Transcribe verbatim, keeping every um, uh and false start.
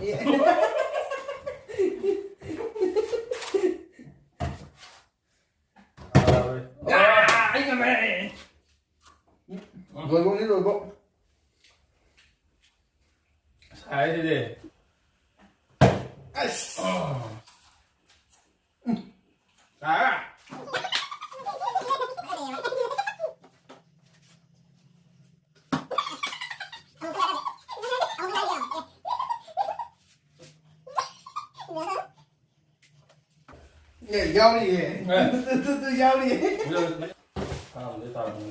ꯑꯦ꯫ ꯑꯥ, ꯑꯩ ꯉꯝꯃꯦ꯫ ꯂꯣꯏꯕꯧꯅꯤ, ꯂꯣꯏꯕꯧ꯫ ꯁꯥꯏꯁꯤꯗꯤ꯫ ꯑꯁ꯫ ꯑꯥ꯫ ꯑꯥ꯫ ꯑꯦ, ꯌꯥꯎꯔꯤꯌꯦ꯫ ꯑꯦ꯫ ꯇꯨ, ꯇꯨ, ꯇꯨ, ꯌꯥꯎꯔꯤꯌꯦ꯫ ꯇꯥꯕꯗꯤ ꯇꯥꯕꯅꯤ꯫